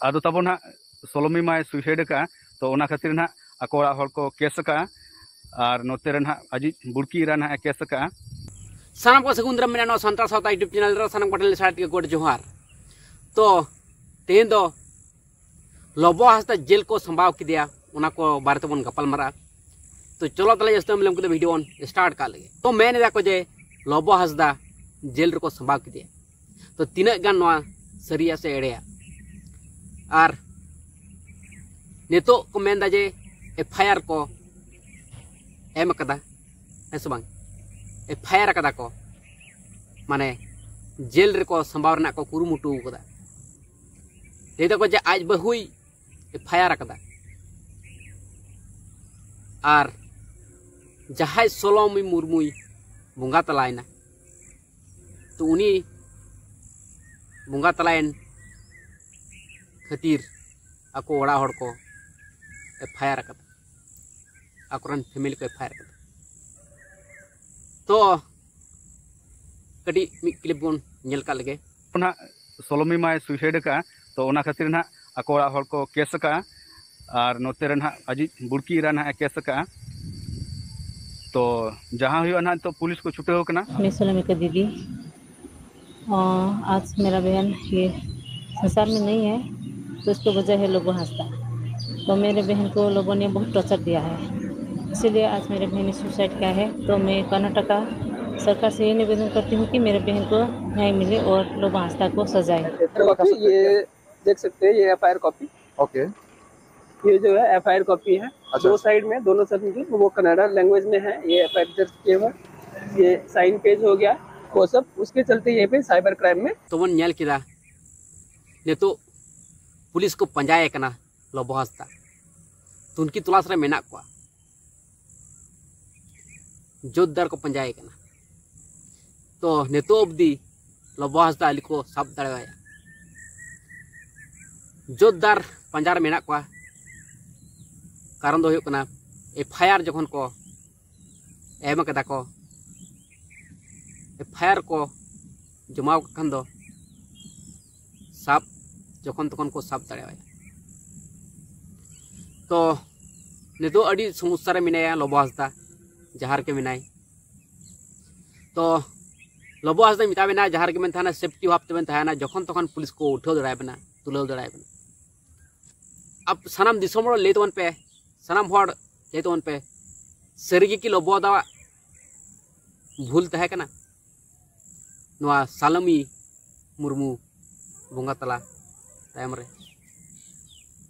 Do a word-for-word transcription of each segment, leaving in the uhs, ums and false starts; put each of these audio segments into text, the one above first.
ᱟᱫᱚ ᱛᱟᱵᱚᱱ ᱦᱟᱸᱜ ᱥᱚᱞᱚᱢᱤ ᱢᱟᱭ ᱥᱩᱭᱥᱟᱭᱤᱰ ᱟᱠᱟᱫᱼᱟ᱾ ᱛᱚ ᱚᱱᱟ ᱠᱷᱟᱹᱛᱤᱨ ᱱᱟᱦᱟᱜ ᱟᱠᱚ ᱚᱲᱟᱜ ᱦᱚᱲ ᱠᱚ ᱠᱮᱥ ᱟᱠᱟᱫᱼᱟ᱾ ᱟᱨ ᱱᱚᱛᱮ ᱨᱮ ᱱᱟᱦᱟᱜ ᱟᱡᱤᱡ ᱵᱩᱲᱠᱤ ᱮᱨᱟ ᱱᱟᱦᱟᱜ ᱮ ᱠᱮᱥ ᱟᱠᱟᱫᱼᱟ᱾ ᱥᱟᱱᱟᱢ ᱠᱚ ᱥᱟᱹᱜᱩᱱ ᱫᱟᱨᱟᱢ ᱢᱮᱱᱟᱜᱼᱟ ᱱᱚᱣᱟ ᱥᱟᱱᱛᱟᱲ ᱥᱟᱶᱛᱟ YouTube ᱪᱮᱱᱮᱞ ᱨᱮ᱾ ᱥᱟᱱᱟᱢ ᱠᱚ ᱴᱷᱮᱱ ᱥᱟᱨᱦᱟᱣ ᱜᱮ ᱜᱚᱰ ᱡᱚᱦᱟᱨ᱾ ᱛᱚ ᱛᱮᱦᱮᱧ ᱫᱚ ᱞᱚᱵᱚ ᱦᱟᱸᱥᱫᱟ ᱡᱮᱞ ᱠᱚ ᱥᱟᱢᱵᱟᱣ ᱠᱮᱫᱮᱭᱟ, ᱚᱱᱟ ᱠᱚ ᱵᱟᱨᱮ ᱛᱮᱵᱚᱱ ᱜᱟᱯᱟᱞ ᱢᱟᱨᱟᱜᱼᱟ᱾ ᱛᱚ ᱪᱚᱞᱚ ᱛᱟᱦᱞᱮ ᱡᱟᱹᱥᱛᱤ ᱵᱟᱝ ᱵᱤᱞᱚᱢ ᱠᱟᱛᱮ ᱵᱷᱤᱰᱤᱭᱳ ᱵᱚᱱ ᱥᱴᱟᱨᱴ ᱠᱟᱜ ᱞᱮᱜᱮ᱾ ᱛᱚ ᱢᱮᱱ ᱮᱫᱟ ᱠᱚ ᱡᱮ ᱞᱚᱵᱚ ᱦᱟᱸᱥᱫᱟ ᱡᱮᱞ ᱨᱮᱠᱚ ᱥᱟᱢᱵᱟᱣ ᱠᱮᱫᱮᱭᱟ᱾ ᱛᱚ ᱛᱤᱱᱟᱹᱜ ᱜᱟᱱ ᱱᱚᱣᱟ ᱥᱟᱹᱨᱤᱭᱟ ᱥᱮ ᱮᱲᱮᱭᱟ? ᱟᱨ ᱱᱤᱛᱚᱜ ᱠᱚ ᱢᱮᱱᱫᱟ ᱡᱮ ᱮᱯᱷ ᱟᱭ ᱟᱨ ᱠᱚ ᱮᱢ ᱟᱠᱟᱫᱟ, ᱦᱮᱸ ᱥᱮ ᱵᱟᱝ? ᱮᱯᱷ ᱟᱭ ᱟᱨ ᱟᱠᱟᱫᱟ ᱠᱚ, ᱢᱟᱱᱮ ᱡᱮᱞ ᱨᱮᱠᱚ ᱥᱟᱢᱵᱟᱣ ᱨᱮᱱᱟᱜ ᱠᱚ ᱠᱩᱨᱩᱢᱩᱴᱩ ᱟᱠᱟᱫᱟ᱾ ᱞᱟᱹᱭ ᱫᱟᱠᱚ ᱡᱮ ᱟᱡ ᱵᱟᱹᱦᱩᱭ ᱮᱯᱷ ᱟᱭ ᱟᱨ ᱟᱠᱟᱫᱟ᱾ ᱟᱨ ᱡᱟᱦᱟᱸᱭ ᱥᱚᱞᱚᱢᱤ ᱢᱩᱨᱢᱩᱭ ᱵᱚᱸᱜᱟ ᱛᱟᱞᱟᱭᱮᱱᱟ, ᱛᱚ ᱩᱱᱤ ᱵᱚᱸᱜᱟ ᱛᱟᱞᱟᱭᱮᱱ ᱠᱷᱟᱹᱛᱤᱨ ᱟᱠᱚ ᱚᱲᱟᱜ ᱦᱚᱲ ᱠᱚ ᱮᱯᱷ ᱟᱭ ᱟᱨ ᱟᱠᱟᱫᱟ, ᱟᱠᱚᱨᱮᱱ ᱯᱷᱮᱢᱮᱞᱤ ᱠᱚ ᱮᱯᱷ ᱟᱭ ᱟᱨ ᱟᱠᱟᱫᱟ᱾ ᱛᱚ ᱠᱟᱹᱴᱤᱡ ᱢᱤᱫ ᱠᱞᱤᱯ ᱵᱚᱱ ᱧᱮᱞ ᱠᱟᱜ ᱞᱮᱜᱮ᱾ ᱱᱟᱦᱟᱜ ᱥᱚᱞᱚᱢᱤ ᱢᱟᱭ ᱥᱩᱭᱥᱟᱭᱤᱰ ᱟᱠᱟᱫᱼᱟ᱾ ᱛᱚ ᱚᱱᱟ ᱠᱷᱟᱹᱛᱤᱨ ᱱᱟᱦᱟᱜ ᱟᱠᱚ ᱚᱲᱟᱜ ᱦᱚᱲ ᱠᱚ ᱠᱮᱥ ᱟᱠᱟᱫᱼᱟ᱾ ᱟᱨ ᱱᱚᱛᱮ ᱨᱮ ᱱᱟᱦᱟᱜ ᱟᱡᱤᱡ ᱵᱩᱲᱠᱤ ᱮᱨᱟ ᱱᱟᱦᱟᱜ ᱮ ᱠᱮᱥ ᱟᱠᱟᱫᱼᱟ᱾ ᱛᱚ ᱡᱟᱦᱟᱸ ᱦᱩᱭᱩᱜᱼᱟ ᱱᱟᱦᱟᱜ, ᱱᱤᱛᱚᱜ ᱯᱩᱞᱤᱥ ᱠᱚ ᱪᱷᱩᱴᱟᱹᱣ ᱟᱠᱟᱱᱟ᱾ मैं सोलमी का दीदी। अ, आज मेरा बहन ये संसार में नहीं है, तो उसकी वजह है लोबो हांसदा। तो मेरे बहन को लोगों ने बहुत टॉर्चर दिया है, इसीलिए आज मेरे बहन ने सुसाइड किया है। तो मैं कर्नाटका सरकार से ये निवेदन करती हूँ कि मेरे बहन को न्याय मिले और लोबो हांसदा को सजाए। ये देख सकते हैं, ये F I R copy. Okay. ये जो है एफ आई आर कॉपी है। अच्छा। दो साइड में, दोनों साइड में, वो कन्नड़ा लैंग्वेज में है। ये एफ आई आर दर्ज किए हुए, ये साइन पेज हो गया, वो सब। उसके चलते ये पे साइबर क्राइम में। ᱛᱚᱵᱚᱱ ᱧᱮᱞ ᱠᱮᱫᱟ, ᱱᱤᱛᱚᱜ ᱯᱩᱞᱤᱥ ᱠᱚ ᱯᱟᱸᱡᱟᱭᱮ ᱠᱟᱱᱟ ᱞᱚᱵᱚ ᱦᱟᱸᱥᱫᱟ᱾ ᱛᱩᱱᱠᱷᱤ ᱛᱚᱞᱟᱥ ᱨᱮ ᱢᱮᱱᱟᱜ ᱠᱚᱣᱟ, ᱡᱳᱨᱫᱟᱨ ᱠᱚ ᱯᱟᱸᱡᱟᱭᱮ ᱠᱟᱱᱟ᱾ ᱛᱚ ᱱᱤᱛᱚᱜ ᱚᱵᱫᱤ ᱞᱚᱵᱚ ᱦᱟᱸᱥᱫᱟ ᱟᱹᱣᱨᱤ ᱠᱚ ᱥᱟᱵ ᱫᱟᱲᱮᱣᱟᱭᱟ᱾ ᱡᱳᱨᱫᱟᱨ ᱯᱟᱸᱡᱟ ᱨᱮ ᱢᱮᱱᱟᱜ ᱠᱚᱣᱟ᱾ ᱠᱟᱨᱚᱱ ᱫᱚ ᱦᱩᱭᱩᱜ ᱠᱟᱱᱟ, ᱮᱯᱷ ᱟᱭ ᱟᱨ ᱡᱚᱠᱷᱚᱱ ᱠᱚ ᱮᱢ ᱠᱟᱫᱟ ᱠᱚ, ᱮᱯᱷ ᱟᱭ ᱟᱨ ᱠᱚ ᱡᱚᱢᱟ ᱠᱟᱜ ᱠᱷᱟᱱ ᱫᱚ ᱥᱟᱵ ᱡᱚᱠᱷᱚᱱ ᱛᱚᱠᱷᱚᱱ ᱠᱚ ᱥᱟᱵ ᱫᱟᱲᱮᱣᱟᱭᱟ᱾ ᱛᱚ ᱱᱤᱛᱚᱜ ᱟᱹᱰᱤ ᱥᱚᱢᱚᱥᱥᱟ ᱨᱮ ᱢᱮᱱᱟᱭᱟ ᱞᱚᱵᱚ ᱦᱟᱸᱥᱫᱟ, ᱡᱟᱦᱟᱸ ᱨᱮᱜᱮ ᱢᱮᱱᱟᱭ᱾ ᱛᱚ ᱞᱚᱵᱚ ᱦᱟᱸᱥᱫᱟᱧ ᱢᱮᱛᱟ ᱵᱮᱱᱟ, ᱡᱟᱦᱟᱸ ᱨᱮᱜᱮ ᱵᱮᱱ ᱛᱟᱦᱮᱱᱟ, ᱥᱮᱯᱴᱤ ᱵᱷᱟᱵ ᱛᱮᱵᱮᱱ ᱛᱟᱦᱮᱱᱟ, ᱡᱚᱠᱷᱚᱱ ᱛᱚᱠᱷᱚᱱ ᱯᱩᱞᱤᱥ ᱠᱚ ᱩᱴᱷᱟᱹᱣ ᱫᱟᱲᱮᱭᱟᱵᱮᱱᱟ, ᱛᱩᱞᱟᱹᱣ ᱫᱟᱲᱮᱭᱟᱵᱮᱱᱟ᱾ ᱟᱯ ᱥᱟᱱᱟᱢ ᱫᱤᱥᱚᱢ ᱦᱚᱲ ᱞᱟᱹᱭ ᱛᱟᱵᱚᱱ ᱯᱮ, ᱥᱟᱱᱟᱢ ᱦᱚᱲ ᱞᱟᱹᱭ ᱛᱟᱵᱚᱱ ᱯᱮ, ᱥᱟᱹᱨᱤ ᱜᱮ ᱠᱤ ᱞᱚᱵᱚ ᱦᱟᱸᱥᱫᱟᱣᱟᱜ ᱵᱷᱩᱞ ᱛᱟᱦᱮᱸ ᱠᱟᱱᱟ ᱱᱚᱣᱟ ᱥᱟᱞᱚᱢᱤ ᱢᱩᱨᱢᱩ ᱵᱚᱸᱜᱟ ᱛᱟᱞᱟ ᱛᱟᱭᱚᱢ ᱨᱮ?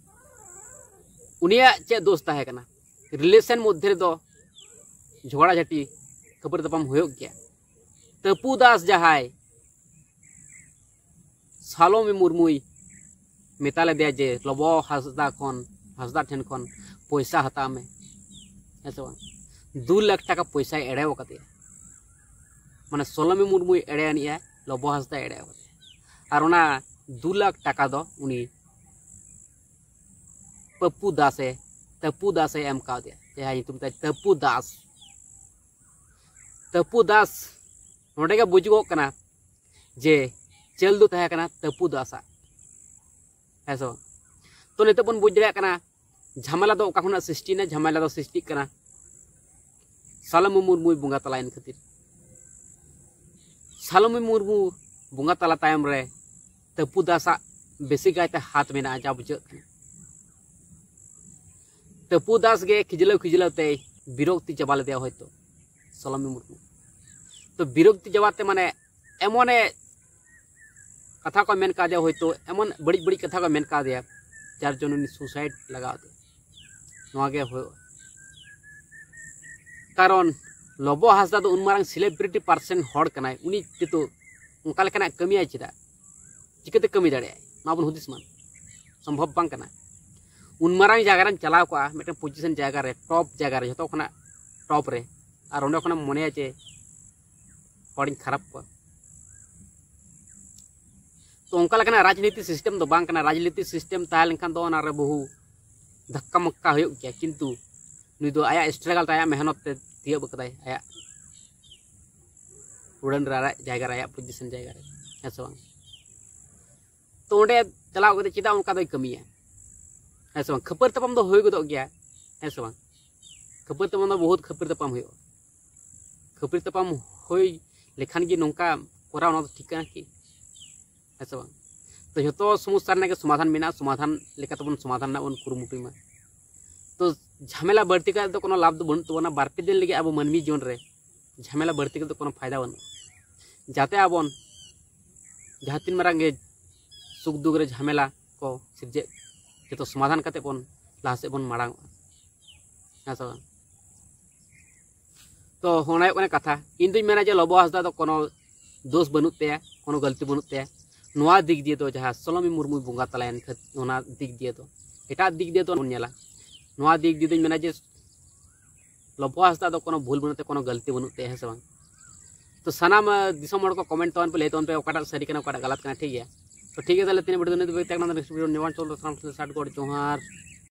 ᱩᱱᱤᱭᱟᱜ ᱪᱮᱫ ᱫᱳᱥ ᱛᱟᱦᱮᱸ ᱠᱟᱱᱟ? ᱨᱤᱞᱮᱥᱚᱱ ᱢᱚᱫᱽᱫᱷᱮ ᱨᱮᱫᱚ ᱡᱷᱚᱜᱽᱲᱟ ᱡᱷᱟᱹᱴᱤ, ᱠᱷᱟᱹᱯᱟᱹᱨᱤ ᱛᱟᱯᱟᱢ ᱦᱩᱭᱩᱜ ᱜᱮᱭᱟ᱾ ᱛᱟᱹᱯᱩ ᱫᱟᱥ ᱡᱟᱦᱟᱸᱭ ᱥᱟᱞᱚᱢᱤ ᱢᱩᱨᱢᱩᱭ ᱢᱮᱛᱟ ᱞᱮᱫᱮᱭᱟ ᱡᱮ ᱞᱚᱵᱚ ᱦᱟᱸᱥᱫᱟ ᱠᱷᱚᱱ, ᱦᱟᱸᱥᱫᱟ ᱴᱷᱮᱱ ᱠᱷᱚᱱ ᱯᱚᱭᱥᱟ ᱦᱟᱛᱟᱣ ᱢᱮ, ᱦᱮᱸ ᱥᱮ ᱵᱟᱝ? ᱫᱩ ᱞᱟᱠᱷ ᱴᱟᱠᱟ ᱯᱚᱭᱥᱟᱭ ᱮᱲᱮᱣ ᱟᱠᱟᱫᱮᱭᱟ᱾ ᱢᱟᱱᱮ ᱥᱟᱞᱚᱢᱤ ᱢᱩᱨᱢᱩᱭ ᱮᱲᱮ ᱟᱱᱤᱡᱼᱟ, ᱞᱚᱵᱚ ᱦᱟᱸᱥᱫᱟᱭ ᱮᱲᱮ ᱟᱠᱟᱫᱮᱭᱟ᱾ ᱟᱨ ᱚᱱᱟ ᱫᱩ ᱞᱟᱠᱷ ᱴᱟᱠᱟ ᱫᱚ ᱩᱱᱤ ᱯᱟᱹᱯᱯᱩ ᱫᱟᱥᱮ, ᱛᱟᱹᱯᱩ ᱫᱟᱥᱮ ᱮᱢ ᱠᱟᱣᱫᱮᱭᱟ, ᱡᱟᱦᱟᱸᱭ ᱧᱩᱛᱩᱢ ᱛᱟᱭ ᱛᱟᱹᱯᱩ ᱫᱟᱥ᱾ ᱛᱟᱹᱯᱩ ᱫᱟᱥ ᱱᱚᱰᱮ ᱜᱮ ᱵᱩᱡᱩᱜᱚᱜ ᱠᱟᱱᱟ ᱡᱮ ᱪᱟᱹᱞ ᱫᱚ ᱛᱟᱦᱮᱸ ᱠᱟᱱᱟ ᱛᱟᱹᱯᱩ ᱫᱟᱥᱟᱜ, ᱦᱮᱸ ᱥᱮ ᱵᱟᱝ? ᱛᱚ ᱱᱤᱛᱚᱜ ᱵᱚᱱ ᱵᱩᱡᱽ ᱫᱟᱲᱮᱭᱟᱜ ᱠᱟᱱᱟ ᱡᱷᱟᱢᱮᱞᱟ ᱫᱚ ᱚᱠᱟ ᱠᱷᱚᱱᱟᱜ ᱥᱨᱤᱥᱴᱤᱭᱮᱱᱟ᱾ ᱡᱷᱟᱢᱮᱞᱟ ᱫᱚ ᱥᱨᱤᱥᱴᱤᱜ ᱠᱟᱱᱟ ᱥᱟᱞᱚᱢᱤ ᱢᱩᱨᱢᱩᱭ ᱵᱚᱸᱜᱟ ᱛᱟᱞᱟᱭᱮᱱ ᱠᱷᱟᱹᱛᱤᱨ᱾ ᱥᱟᱞᱚᱢᱤ ᱢᱩᱨᱢᱩ ᱵᱚᱸᱜᱟ ᱛᱟᱞᱟ ᱛᱟᱭᱚᱢ ᱨᱮ ᱛᱟᱹᱯᱩ ᱫᱟᱥᱟᱜ ᱵᱮᱥᱤ ᱠᱟᱭᱛᱮ ᱦᱟᱛ ᱢᱮᱱᱟᱜᱼᱟ, ᱡᱟ ᱵᱩᱡᱷᱟᱹᱜ ᱠᱟᱱᱟ᱾ ᱛᱟᱹᱯᱩ ᱫᱟᱥ ᱜᱮ ᱠᱷᱤᱡᱞᱟᱹᱣ ᱠᱷᱤᱡᱞᱟᱹᱣ ᱛᱮᱭ ᱵᱤᱨᱚᱠᱛᱤ ᱪᱟᱵᱟ ᱞᱮᱫᱮᱭᱟ ᱦᱚᱭᱛᱳ ᱥᱟᱞᱚᱢᱤ ᱢᱩᱨᱢᱩ᱾ ᱛᱚ ᱵᱤᱨᱚᱠᱛᱤ ᱪᱟᱵᱟᱛᱮ ᱢᱟᱱᱮ ᱮᱢᱚᱱᱮ ᱠᱟᱛᱷᱟ ᱠᱚ ᱢᱮᱱ ᱠᱟᱫᱮᱭᱟ, ᱦᱚᱭᱛᱳ ᱮᱢᱚᱱ ᱵᱟᱹᱲᱤᱡ ᱵᱟᱹᱲᱤᱡ ᱠᱟᱛᱷᱟ ᱠᱚ ᱢᱮᱱ ᱠᱟᱫᱮᱭᱟ, ᱡᱟᱨ ᱡᱚᱱᱱᱚ ᱩᱱᱤ ᱥᱩᱥᱟᱭᱤᱰ ᱞᱟᱜᱟᱣ ᱟᱫᱮᱭᱟ᱾ ᱱᱚᱣᱟ ᱜᱮ ᱦᱩᱭᱩᱜᱼᱟ᱾ ᱠᱟᱨᱚᱱ ᱞᱚᱵᱚ ᱦᱟᱸᱥᱫᱟ ᱫᱚ ᱩᱱ ᱢᱟᱨᱟᱝ ᱥᱮᱞᱤᱵᱨᱤᱴᱤ ᱯᱟᱨᱥᱮᱱ ᱦᱚᱲ ᱠᱟᱱᱟᱭ, ᱩᱱᱤ ᱡᱮᱦᱮᱛᱩ ᱚᱱᱠᱟ ᱞᱮᱠᱟᱱᱟᱜ ᱠᱟᱹᱢᱤᱭᱟᱭ ᱪᱮᱫᱟᱜ? ᱪᱤᱠᱟᱹᱛᱮ ᱠᱟᱹᱢᱤ ᱫᱟᱲᱮᱭᱟᱜᱼᱟᱭ? ᱱᱚᱣᱟ ᱵᱚᱱ ᱦᱩᱫᱤᱥ ᱢᱟ, ᱥᱚᱢᱵᱷᱚᱵ ᱵᱟᱝ ᱠᱟᱱᱟ᱾ ᱩᱱ ᱢᱟᱨᱟᱝ ᱡᱟᱭᱜᱟ ᱨᱮᱢ ᱪᱟᱞᱟᱣ ᱠᱚᱜᱼᱟ, ᱢᱤᱫᱴᱮᱱ ᱯᱚᱡᱤᱥᱚᱱ ᱡᱟᱭᱜᱟ ᱨᱮ, ᱴᱚᱯ ᱡᱟᱭᱜᱟ ᱨᱮ, ᱡᱷᱚᱛᱚ ᱠᱷᱚᱱᱟᱜ ᱴᱚᱯ ᱨᱮ, ᱟᱨ ᱚᱸᱰᱮ ᱠᱷᱚᱱᱮᱢ ᱢᱚᱱᱮᱭᱟ ᱡᱮ ᱦᱚᱲᱤᱧ ᱠᱷᱟᱨᱟᱯ ᱠᱚᱣᱟ᱾ ᱛᱚ ᱚᱱᱠᱟ ᱞᱮᱠᱟᱱᱟᱜ ᱨᱟᱡᱽᱱᱤᱛᱤ ᱥᱤᱥᱴᱮᱢ ᱫᱚ ᱵᱟᱝ ᱠᱟᱱᱟ᱾ ᱨᱟᱡᱽᱱᱤᱛᱤ ᱥᱤᱥᱴᱮᱢ ᱛᱟᱦᱮᱸ ᱞᱮᱱᱠᱷᱟᱱ ᱫᱚ ᱚᱱᱟ ᱨᱮ ᱵᱚᱦᱩ ᱫᱷᱟᱠᱠᱟ ᱢᱟᱠᱠᱟ ᱦᱩᱭᱩᱜ ᱜᱮᱭᱟ, ᱠᱤᱱᱛᱩ ᱱᱩᱭ ᱫᱚ ᱟᱭᱟᱜ ᱥᱴᱨᱟᱜᱟᱞ ᱛᱮ, ᱟᱭᱟᱜ ᱢᱮᱦᱱᱚᱛ ᱛᱮ ᱛᱤᱭᱳᱜ ᱠᱟᱫᱟᱭ ᱟᱭᱟᱜ ᱩᱰᱟᱹᱱ ᱨᱮ, ᱟᱭᱟᱜ ᱡᱟᱭᱜᱟ ᱨᱮ, ᱟᱭᱟᱜ ᱯᱚᱡᱤᱥᱚᱱ ᱡᱟᱭᱜᱟ ᱨᱮ, ᱦᱮᱸ ᱥᱮ ᱵᱟᱝ? ᱛᱚ ᱚᱸᱰᱮ ᱪᱟᱞᱟᱣ ᱠᱟᱛᱮ ᱪᱮᱫᱟᱜ ᱚᱱᱠᱟ ᱫᱚᱭ ᱠᱟᱹᱢᱤᱭᱟ? ᱦᱮᱸ ᱥᱮ ᱵᱟᱝ? ᱠᱷᱟᱹᱯᱟᱹᱨᱤ ᱛᱟᱯᱟᱢ ᱫᱚ ᱦᱩᱭ ᱜᱚᱫᱚᱜ ᱜᱮᱭᱟ, ᱦᱮᱸ ᱥᱮ ᱵᱟᱝ? ᱠᱷᱟᱹᱯᱟᱹᱨᱤ ᱛᱟᱯᱟᱢ ᱫᱚ ᱵᱚᱦᱩᱛ ᱠᱷᱟᱹᱯᱟᱹᱨᱤ ᱛᱟᱯᱟᱢ ᱦᱩᱭᱩᱜᱼᱟ᱾ ᱠᱷᱟᱹᱯᱟᱹᱨᱤ ᱛᱟᱯᱟᱢ ᱦᱩᱭ ᱞᱮᱠᱷᱟᱱ ᱜᱮ ᱱᱚᱝᱠᱟ ᱠᱚᱨᱟᱣ, ᱚᱱᱟ ᱫᱚ ᱴᱷᱤᱠ ᱠᱟᱱᱟ ᱠᱤ? ᱦᱮᱸ ᱥᱮ ᱵᱟᱝ? ᱛᱚ ᱡᱷᱚᱛᱚ ᱥᱚᱢᱚᱥᱥᱟ ᱨᱮᱱᱟᱜ ᱜᱮ ᱥᱚᱢᱟᱫᱷᱟᱱ ᱢᱮᱱᱟᱜᱼᱟ, ᱥᱚᱢᱟᱫᱷᱟᱱ ᱞᱮᱠᱟ ᱛᱮᱵᱚᱱ ᱥᱚᱢᱟᱫᱷᱟᱱ ᱨᱮᱱᱟᱜ ᱵᱚᱱ ᱠᱩᱨᱩᱢᱩᱴᱩᱭ ᱢᱟ᱾ ᱛᱚ ᱡᱷᱟᱢᱮᱞᱟ ᱵᱟᱹᱲᱛᱤ ᱠᱟᱛᱮ ᱫᱚ ᱠᱳᱱᱳ ᱞᱟᱵᱷ ᱫᱚ ᱵᱟᱹᱱᱩᱜ ᱛᱟᱵᱚᱱᱟ᱾ ᱵᱟᱨ ᱯᱮ ᱫᱤᱱ ᱞᱟᱹᱜᱤᱫ ᱟᱵᱚ ᱢᱟᱹᱱᱢᱤ ᱡᱤᱭᱚᱱ ᱨᱮ ᱡᱷᱟᱢᱮᱞᱟ ᱵᱟᱹᱲᱛᱤ ᱠᱟᱛᱮ ᱠᱳᱱᱳ ᱯᱷᱟᱭᱫᱟ ᱵᱟᱹᱱᱩᱜᱼᱟ᱾ ᱡᱟᱛᱮ ᱟᱵᱚᱱ ᱡᱟᱦᱟᱸ ᱛᱤᱱ ᱢᱟᱨᱟᱝ ᱜᱮ ᱥᱩᱠ ᱫᱩᱠ ᱨᱮ ᱡᱷᱟᱢᱮᱞᱟ ᱠᱚ ᱥᱤᱨᱡᱟᱹᱜ, ᱡᱚᱛᱚ ᱥᱚᱢᱟᱫᱷᱟᱱ ᱠᱟᱛᱮ ᱵᱚᱱ ᱞᱟᱦᱟ ᱥᱮᱫ ᱵᱚᱱ ᱢᱟᱲᱟᱝᱚᱜᱼᱟ᱾ ᱦᱮᱸ ᱥᱮ ᱵᱟᱝ? ᱛᱚ ᱚᱱᱟ ᱦᱩᱭᱩᱜ ᱠᱟᱱᱟ ᱠᱟᱛᱷᱟ᱾ ᱤᱧ ᱫᱩᱧ ᱢᱮᱱᱟ ᱡᱮ ᱞᱚᱵᱚ ᱦᱟᱸᱥᱫᱟ ᱫᱚ ᱠᱳᱱᱳ ᱫᱳᱥ ᱵᱟᱹᱱᱩᱜ ᱛᱟᱭᱟ, ᱠᱳᱱᱳ ᱜᱟᱹᱞᱛᱤ ᱵᱟᱹᱱᱩᱜ ᱛᱟᱭᱟ᱾ ᱱᱚᱣᱟ ᱫᱤᱠ ᱫᱤᱭᱮ ᱫᱚ ᱡᱟᱦᱟᱸ ᱥᱳᱞᱳᱢᱤ ᱢᱩᱨᱢᱩᱭ ᱵᱚᱸᱜᱟ ᱛᱟᱞᱟᱭᱮᱱ ᱠᱷᱟᱹᱛ-, ᱚᱱᱟ ᱫᱤᱠ ᱫᱤᱭᱮ ᱫᱚ, ᱮᱴᱟᱜ ᱫᱤᱠ ᱫᱤᱭᱮ ᱫᱚ ᱵᱚᱱ ᱧᱮᱞᱟ, ᱱᱚᱣᱟ ᱫᱤᱠ ᱫᱤᱭᱮ ᱫᱚᱧ ᱢᱮᱱᱟ ᱡᱮ ᱞᱚᱵᱚ ᱦᱟᱸᱥᱫᱟ ᱫᱚ ᱠᱳᱱᱳ ᱵᱷᱩᱞ ᱵᱟᱹᱱᱩᱜ ᱛᱟᱭᱟ, ᱠᱳᱱᱳ ᱜᱟᱹᱞᱛᱤ ᱵᱟᱹᱱᱩᱜ ᱛᱟᱭᱟ, ᱦᱮᱸ ᱥᱮ ᱵᱟᱝ? ᱛᱚ ᱥᱟᱱᱟᱢ, ᱟᱸ, ᱫᱤᱥᱚᱢ ᱦᱚᱲ ᱠᱚ ᱠᱚᱢᱮᱱᱴ ᱛᱟᱵᱚᱱ ᱯᱮ, ᱞᱟᱹᱭ ᱛᱟᱵᱚᱱ ᱯᱮ ᱚᱠᱟᱴᱟᱜ ᱥᱟᱹᱨᱤ ᱠᱟᱱᱟ, ᱚᱠᱟᱴᱟᱜ ᱜᱟᱞᱟᱛ ᱠᱟᱱᱟ, ᱴᱷᱤᱠ ᱜᱮᱭᱟ? ᱛᱚ ᱴᱷᱤᱠ ᱜᱮᱭᱟ, ᱛᱟᱦᱚᱞᱮ ᱛᱤᱱᱟᱹᱜ ᱵᱷᱤᱰᱤᱭᱳ ᱫᱚ ᱱᱤᱛ ᱫᱷᱟᱹᱵᱤᱡ ᱛᱟᱦᱮᱸ ᱠᱟᱱᱟ, next video ᱧᱟᱯᱟᱢ ᱪᱚᱞ ᱥᱟᱱᱟᱢ ᱠᱚ ᱥᱟᱴ ᱜᱚᱰ ᱡᱚᱦᱟᱨ᱾